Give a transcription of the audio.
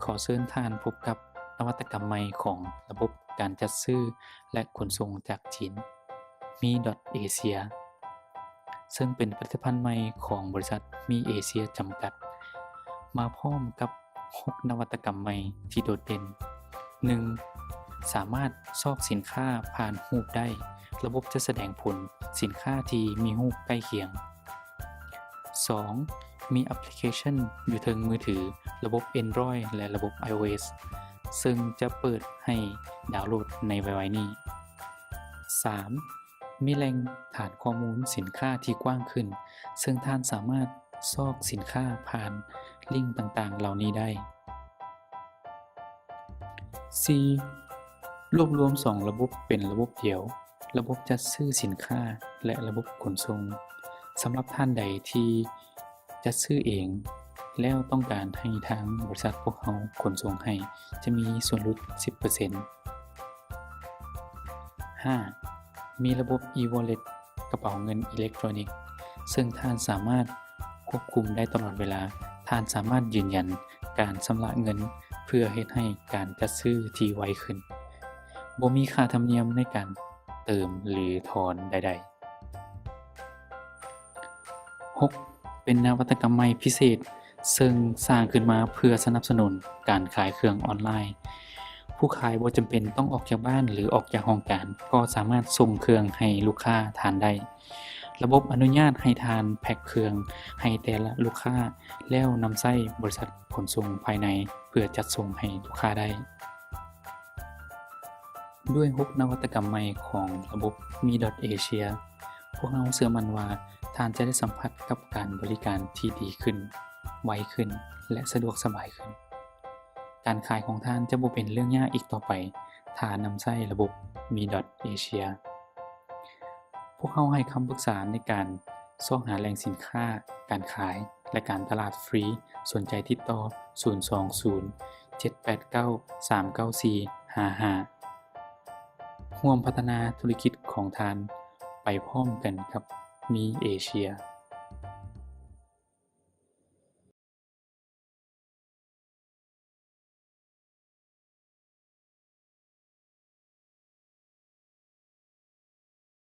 ຂໍເຊີນທ່ານພົບກັບນະວັດຕະກຳໃໝ່ຂອງລະບົບການຈັດຊື້ ແລະ ຂົນສົ່ງຈາກຈີນ ມີດອດເອເຊຍ ເຊິ່ງເປັນຜະລິດຕະພັນໃໝ່ຂອງບໍລິສັດມີເອເຊຍຈຳກັດ ມາພ້ອມກັບຫົກນະວັດຕະກຳໃໝ່ທີ່ໂດດເດັ່ນ. ໜຶ່ງ ສາມາດຊອກສິນຄ້າຜ່ານຮູບໄດ້, ລະບົບຈະສະແດງຜົນສິນຄ້າທີ່ມີຮູບໃກ້ຄຽງ. ສອງ ມີແອັບພລິເຄຊັນຢູ່ເທິງມືຖື ລະບົບ Android ແລະ ລະບົບ iOS ເຊິ່ງຈະເປີດໃຫ້ດາວໂຫຼດໃນໄວໆນີ້. ສາມ ມີແຫຼ່ງຖານຂໍ້ມູນສິນຄ້າທີ່ກວ້າງຂຶ້ນ ເຊິ່ງທ່ານສາມາດຊອກສິນຄ້າຜ່ານລິ້ງຕ່າງໆເຫຼົ່ານີ້ໄດ້. ສີ່ ລວບລວມສອງລະບົບເປັນລະບົບດຽວ, ລະບົບຈັດຊື້ສິນຄ້າ ແລະ ລະບົບຂົນສົ່ງ. ສຳລັບທ່ານໃດທີ່ຈັດຊື້ເອງ ແລ້ວຕ້ອງການໃຫ້ທາງບໍລິສັດພວກເຮົາຂົນສົ່ງໃຫ້ ຈະມີສ່ວນຫຼຸດສິບເປີເຊັນ. ຫ້າ ມີລະບົບ e-wallet ກະເປົາເງິນອີເລັກໂຕຣນິກ ເຊິ່ງທ່ານສາມາດຄວບຄຸມໄດ້ຕະຫຼອດເວລາ. ທ່ານສາມາດຢືນຢັນການຊຳລະເງິນ ເພື່ອເຮັດໃຫ້ການຈັດຊື້ທີ່ໄວຂຶ້ນ. ບໍ່ມີຄ່າທຳນຽມໃນການເຕີມ ຫຼື ຖອນໃດໆ. ຫົກ ເປັນນະວັດຕະກຳໃໝ່ພິເສດ ເຊິ່ງສ້າງຂຶ້ນມາເພື່ອສະໜັບສະໜູນການຂາຍເຄື່ອງອອນລາຍ. ຜູ້ຂາຍບໍ່ຈຳເປັນຕ້ອງອອກຈາກບ້ານ ຫຼື ອອກຈາກຫ້ອງການ ກໍສາມາດສົ່ງເຄື່ອງໃຫ້ລູກຄ້າທ່ານໄດ້. ລະບົບອະນຸຍາດໃຫ້ທ່ານແພັກເຄື່ອງໃຫ້ແຕ່ລະລູກຄ້າ ແລ້ວນຳໃຊ້ບໍລິສັດຂົນສົ່ງພາຍໃນເພື່ອຈັດສົ່ງໃຫ້ລູກຄ້າໄດ້. ດ້ວຍຫົກນະວັດຕະກຳໃໝ່ຂອງລະບົບມີດອດເອເຊຍ ພວກເຮົາເຊື່ອໝັ້ນວ່າທ່ານຈະໄດ້ສຳຜັດກັບການບໍລິການທີ່ດີຂຶ້ນ, ໄວຂຶ້ນ ແລະ ສະດວກສະບາຍຂຶ້ນ. ການຂາຍຂອງທ່ານຈະບໍ່ເປັນເລື່ອງຍາກອີກຕໍ່ໄປ ຖ້ານຳໃຊ້ລະບົບມີດອດເອເຊຍ. ພວກເຮົາໃຫ້ຄຳປຶກສາໃນການຊອກຫາແຫຼ່ງສິນຄ້າ, ການຂາຍ ແລະ ການຕະຫຼາດຟຣີ. ສົນໃຈຕິດຕໍ່ ສູນສອງສູນ ເຈັດແປດເກົ້າ ສາມເກົ້າສີ່ ຫ້າຫ້າ. ຮ່ວມພັດທະນາທຸລະກິດຂອງທ່ານໄປພ້ອມກັນກັບມີເອເຊຍ.